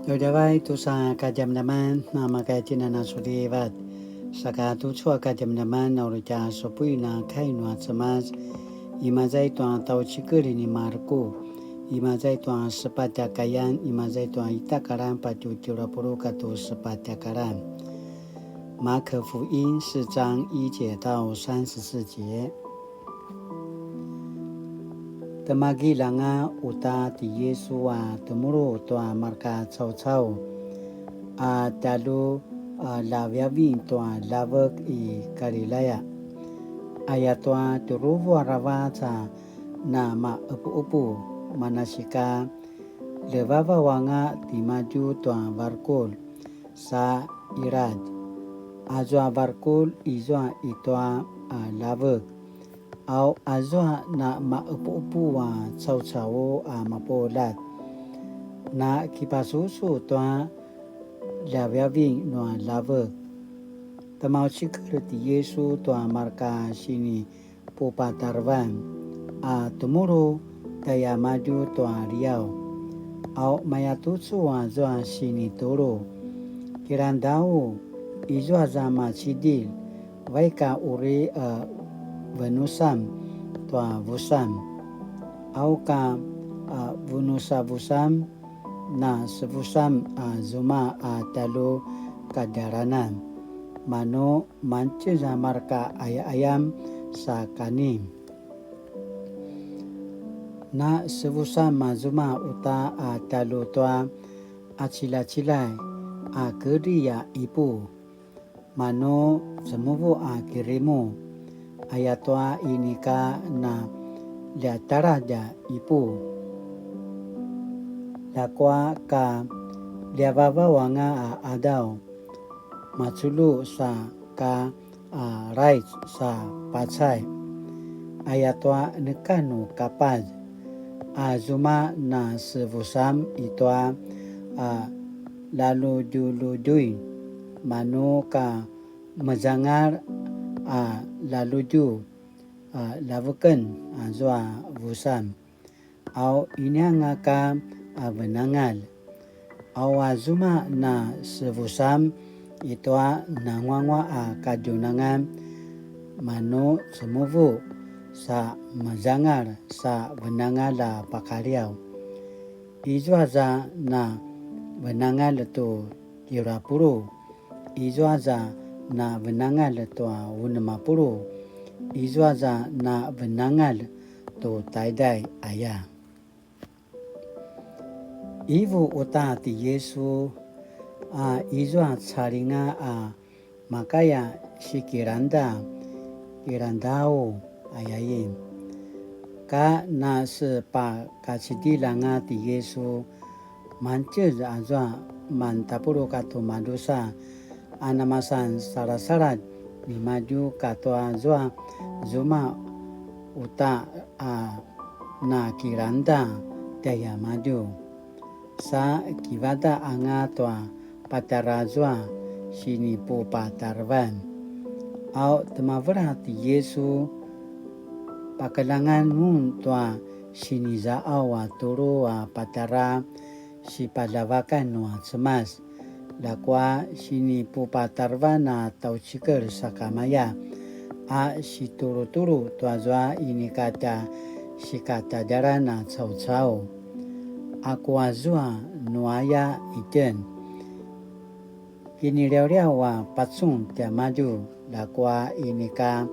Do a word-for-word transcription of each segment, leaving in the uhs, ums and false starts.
Djavadjavay tusa kadjamadjaman, namakay tjinana sulivat. Saka tucu a kadjamadjaman, na uri tja supuin a kai nua Cemas, imaza i tua tjaucikel ni Marku, imaza i tua sepatj a kayan, imaza i tua ita a karan patje tjelu a puluq katua sepatj a karan. 馬可福音四章一節到三十四節。 Temagilj anga uta ti Yisu a temulu tua marka caucau a tjalju a ljaviaving tua ljavek i Galilaya. Ayatua tjuruvu aravac a namaqepuqepu, manasika ljevavaw anga timadju tua varukur sa iladj. Azua varukur izua i tua a ljavek. Au azua namaqepuqepu a caucau a mapuljat, na kipasusu tua ljaviaving nua ljavek. Temaucikel ti Yisu tua marka sinipupatarevan a temulu tjaiamadju tua liaw. Au mayatucu azua sinitulu, kilangdau, izua za macidilj, vaik a uri a venusam tua vusam. Au ka a venusavusam, na sevusam a zuma a tjalju kadjalanan, manu mangtjez a marka qayaqayam sa kani. Na sevusam a zuma uta a tjalju tua a ciljaciljay a kedri a ipu, manu cemuvuq a kirimu, ayatua inika na ljataladj a ipu. Ljakua ka ljavavaw anga a qadaw, maculju sa ka a raic sa pacay, ayatua neka nu kapaz, a zuma na sevusam i tua a ljaludjuludjuy, manu ka mezangal a ljaludju a ljaveken azua vusam. Au inianga ka a venangalj. Au a zuma na sevusam i tua nanguanguaq a kadjunangan, manu cemuvuq sa mezangal sa venangalj a pakaliaw. Izua za na venangalj tu tjelu a puluq, izua za na venangalj tua unem a puluq, izua za na venangalj tu taiday aya. Ivu uta ti Yisu, a izua calinga a makaya sikilangda, kilangdau, ayain. Ka nasepakacidilj anga ti Yisu, mangtjez azua mantapuluq katu madrusa, a namasan salasaladj nimadju katua zua zuma uta a nakilangda tjaiamadju. Sa kivada anga tua patjara zua sinipupatarevan. Au temavela ti Yisu, pakeljangan mun tua sinizaqaw a tulu a patjara sipaljavakan nua Cemas, ljakua sinipupatarevan a tjaucikel sakamaya, a situlutulu tuazua inika tja sikatadjalan a caucau. Aku azua nuaya itjen. Kiniliawliaw a pacun tiamadju, ljakua inika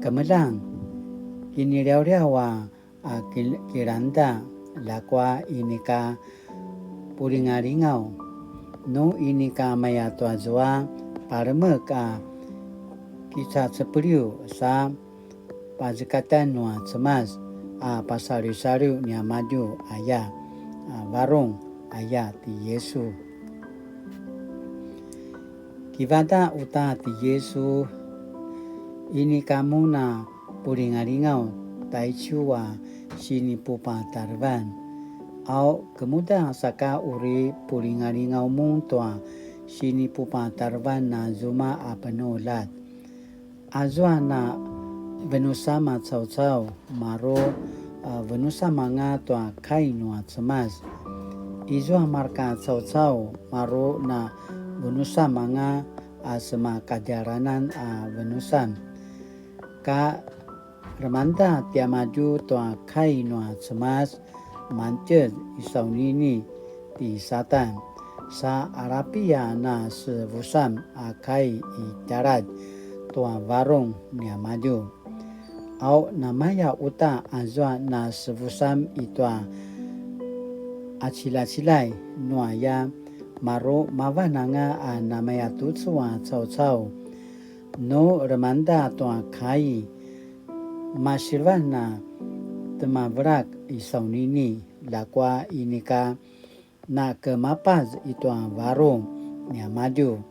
kemeljang. Kiniliawliaw a a kil-, kilangda, ljakua inika pulingalingaw. Nu inika maya tuazua palemek a kicacepeliw sa pazekatan nua Cemas a pasaliwsaliw niamadju aya, a varung aya ti Yisu. Kivada uta ti Yisu, inika mun a pulingalingaw taicu a sinipupatarevan. Au kemuda saka uri pulingalingaw mun tua sinipupatarevan a zuma a penuljat. Azua na venusam a caucau, maru a venusam anga tua kai nua Cemas. Izua marka caucau maru na venusam anga a semakadjalanan a venusam. Ka lemangda tiamadju tua kai nua Cemas, mangtjez i saunini ti Satan, sa alapi a na sevusam a kai i taladj tua varung niamadju. Au namaya uta azua na sevusam i tua acilacilay nuaya, maru mavan anga a namaya tucu a caucau. Nu lemangda tua kai, masilevan a temavelak i saunini, ljakua inika na kemapaz i tua varung niamadju.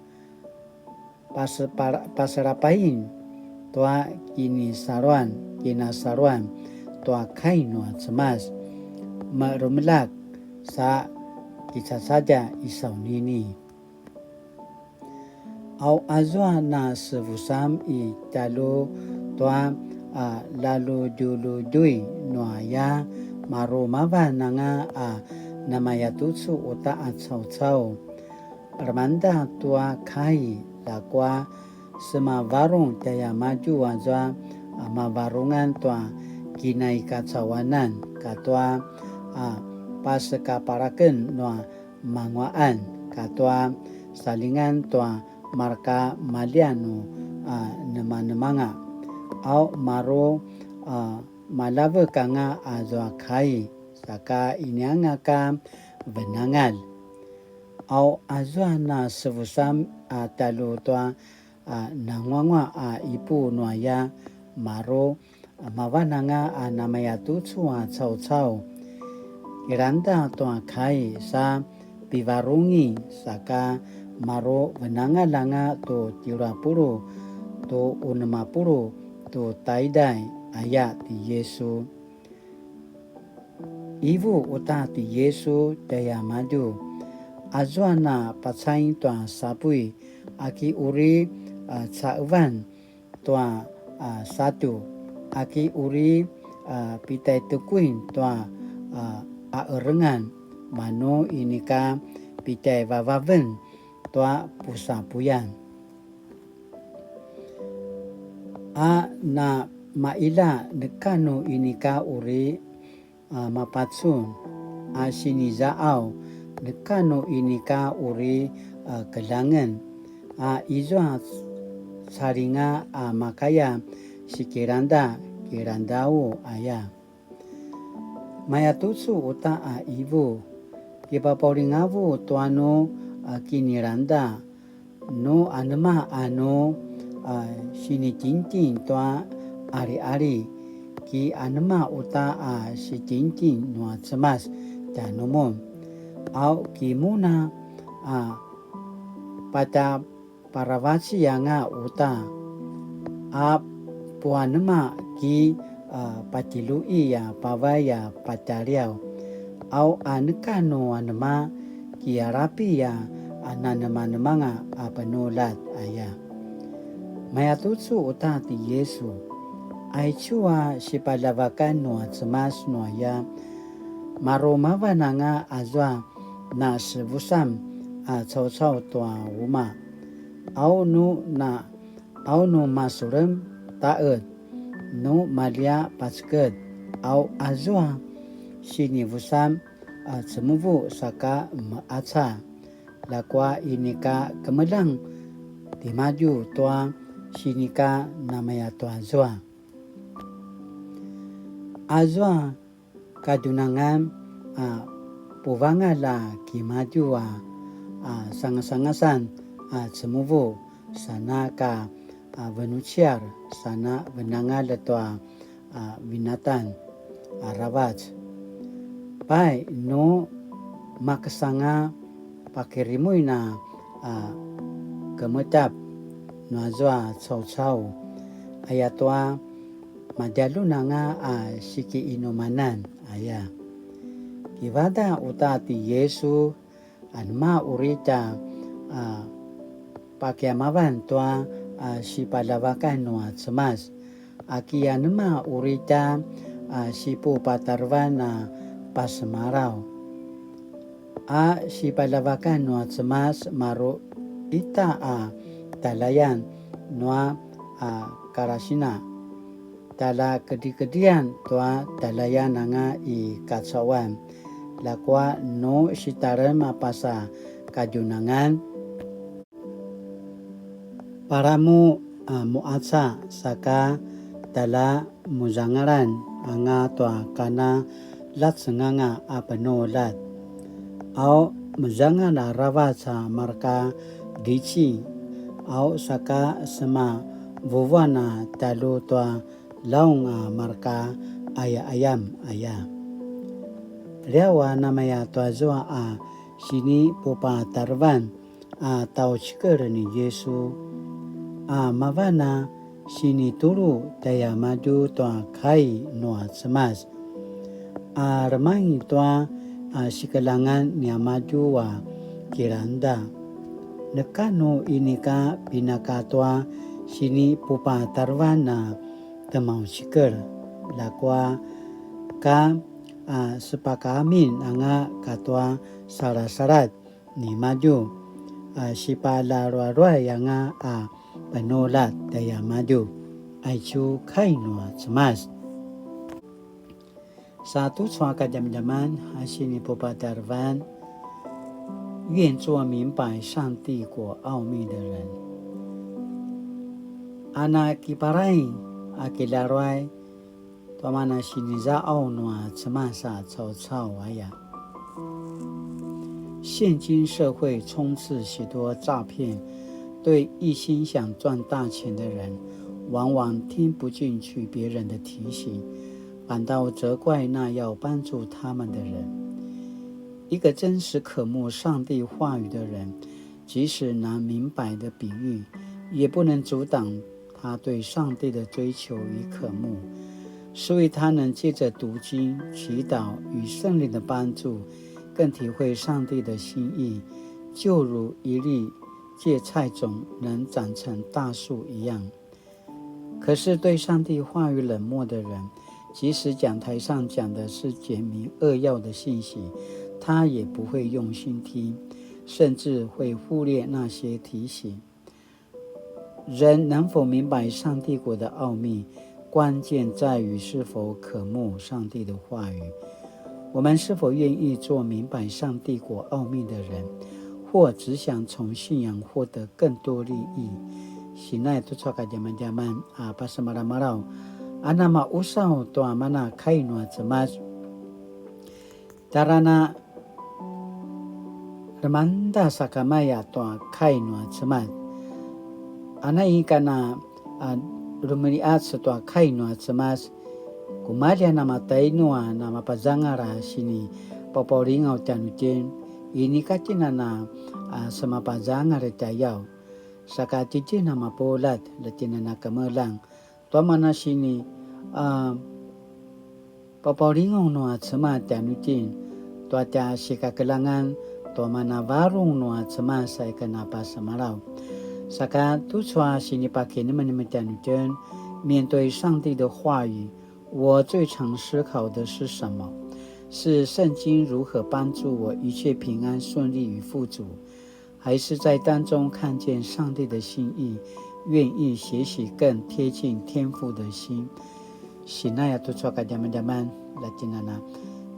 Pasepala-, paselapain tua kinisaluan, kinasaluan tua kai nua Cemas, meremelak sa kicacadja i saunini. Au azua na sevusam i talu tua a laludjuludjuy nuaya, maru mavan anga a namayatucu uta a caucau. Lemangda tua kai, ljakua semavarung tjaiamadju azua a mavarungan tua kinaikacauanan katua a pasekapalaken nua manguaqan katua salingan tua marka maljian nu a nemanemanga. Au maru a malavek anga azua kai, saka inianga ka venangalj. Au azua na sevusam a talu tua a nanguanguaq a ipu nuaya, maru mavan anga a namayatucu a caucau. Kilangda tua kai sa pivarungi, saka maru venangalj anga tu tjelu a puluq tu unem a puluq tu taiday, aya ti Yisu. Ivu uta ti Yisu tjaiamadju, azua na pacaing tua sapuy, aki uri a caevan tua a satu, aki uri a pitaitekuin tua a aqerengan, manu inika pitaivavaven tua pusapuyan. A na maila neka nu inika uri a mapacun, a sinizaqaw neka nu inika uri a keljangen, a izua calinga a makaya sikilangda, kilangdau aya. Mayatucu uta a ivu, kipapaulingavu tua nu a kinilangda, nu anema a nu a sinitjingtjing tua aliali, ki anema uta a sitjingtjing nua Cemas tjanumun, au ki mun a patja paravaci anga uta, a puanema ki a patjelui a pavay a patjaliaw, au a neka nu anema ki alapi a nanemanemanga a penuljat aya. Mayatucu uta ti Yisu, aicu a sipaljavakan nua Cemas nuaya, marumavan anga azua na sevusam a caucau tua uma. Au nu na, au nu masulem taqed, nu malia paceked, au azua sinivusam a cemuvu saka meqaca, ljakua inika kemeljang timadju tua sinika namaya tua zua. Azua kadjunangan a puvangalj a kimadju a, a sangasangasan a cemuvu, sana ka, a, venuciar, sana venangalj tua, a, vinatan aravac. Pai nu makesanga pakirimuin a, a, kemetjap nuazua caucau, ayatua madjalun anga a sikiinumanan aya. Kivadaq uta ti Yisu, anema uri tja, a, pakiamavan tua, a, sipaljavakan nua Cemas, a ki anema uri tja, a, sipupatarevan a pasemalaw. A sipaljavakan nua Cemas maru ita a talayan nua a karasina, talakedrikedrian tua talayan anga i kacauan, ljakua nu sitalem a pasa kadjunangan. Palamu a muaca saka tala muzangalan anga tua kana ljacenganga a penuljat. Au muzangal aravac a marka gici, au saka sema vuvuan a talu tua laung a marka ayaayam aya. Liaw a namaya tuazua a sinipupatarevan a tjaucikel ni Yisu, a mavan a sinitulu tjaiamadju tua kai nua Cemas, a remangi tua a sikeljangan niamadju a kilangda. Neka nu inika pinaka tua sinipupatarevan a tjaucikel, ljakua ka a sepakamin anga katua salasaladj nimadju, a sipalaruaruay anga a penuljat tjaiamadju. Aicu kai nua Cemas. Sa tucu a kadjamadjaman a sinipupatarevan, 願做明白上帝國奧祕的人。 A na kiparaing a kilaruay tua mana siniza'au nua Cemas a caucau aya. 現今社會充斥許多詐騙，對一心想賺大錢的人，往往聽不進去別人的提醒，反倒責怪那要幫助他們的人。一個真實渴慕上帝話語的人，即使難明白的比喻，也不能阻擋他對上帝的追求與渴慕，所以他能藉著讀經、祈禱與聖靈的幫助，更體會上帝的心意，就如一粒芥菜種能長成大樹一樣。可是對上帝話語冷漠的人，即使講台上講的是簡明扼要的信息，他也不會用心聽，甚至會忽略那些提醒。 人能否明白上帝國的奧祕，關鍵在於是否渴慕上帝的話語。我們是否願意做明白上帝國奧祕的人，或只想從信仰獲得更多利益？Sinai tucu a kadjamadjaman a pasemalamalaw, a namausaw tua mana kai nua Cemas. Tjara na lemangda sakamaya tua kai nua Cemas. A na ika na, a, lumeni'ac tua kai nua Cemas, kumalji a namatainu a namapazangal a sinipapaulingaw tjanuitjen, inika tjen a na, a, semapazangal tjayaw. Saka tjitjen a mapuljat, ljatjen a na kemeljang, tua mana sini, a, papaulingaw nua Cemas tjanuitjen, tua tja sikakeljangan, tua mana varung nua Cemas sa ika na pasemalaw. Saka tucu a sinipakinemenem tjanuitjen, 面對上帝的話語，我最常思考的是什麼？是聖經如何幫助我一切平安順利與富足？ 還是在當中看見上帝的心意，願意學習更貼近天父的心。Sinai tucu a kadjamadjaman, ljatjen a na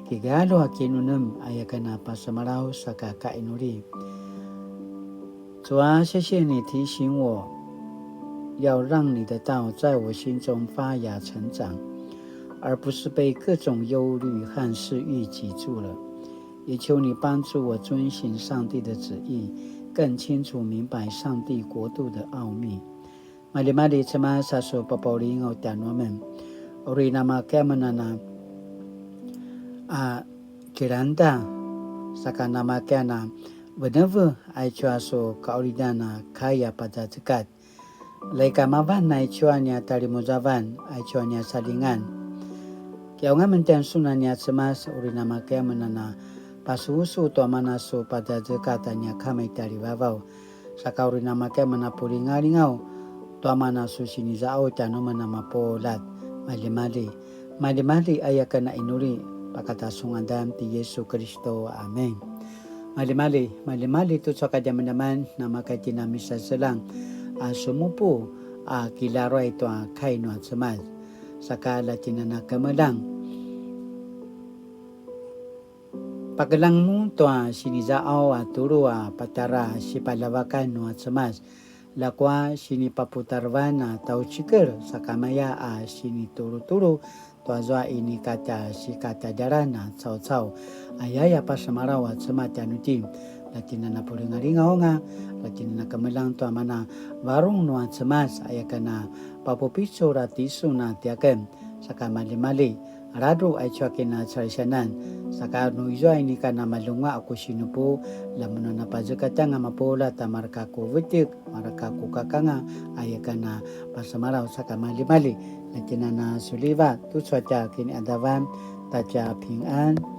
kigalju a kinemenem aya ken a pasemalaw saka kainuli. 主啊，謝謝你提醒我，要讓你的道在我心中發芽成長，而不是被各種憂慮和私慾擠住了。 也求你幫助我遵行上帝的旨意，更清楚明白上帝國度的奧祕。Maljimalji Cemas a su papaulingaw tjanuamen. Uri namakaya amen a na, a, kilangda, saka namakaya a na veneve, aicu a su kaqulidan a kai a pazazekatj. Laika mavan aicu a nia talimuzavan, aicu a nia salingan. Kiqaung amen tjanusun a nia Cemas, uri namakaya amen a na pasusu tua mana su pazazekatj a nia Kama i tjarivavaw. Saka uri namakaya amen a pulingalingaw tua mana su sinizaqaw tjanuamen a mapuljat. Maljimalji. Maljimalji aya ken a inuli pakata su ngadan ti Yisu Kiristu. Amen. Malimali, malimali tucu a kadjamadjaman, namaka tjen a misaseljang a sumupu a kilaruay tua kai nua Cemas. Saka la tjen a na kemeljang. Pakeljang mun tua sinizaqaw a tulu a patjara sipaljavakan nua Cemas. Ljakua sinipaputarevan a tjaucikel sakamaya a sinitulutulu tuazua inika tja sikatjadjalan a caucau. Ayaya pasemalaw a Cemas tjanuitjen. La tjen a na pulingalingaw anga, la tjen a na kemeljang tua mana varung nua Cemas, aya ken a papupicul a tisun a tiaken. Saka malimali, ladruq aicu a kinacalisianan. Saka nu izua inika na malunguaq a ku sinupu, la mun a na pazekatj anga mapuljat a mareka ku vetjek, mareka ku kakanga, aya ken a pasemalaw. Saka malimali, la tjen a na suliva tucu a tja kiniqadavan ta tja pingan.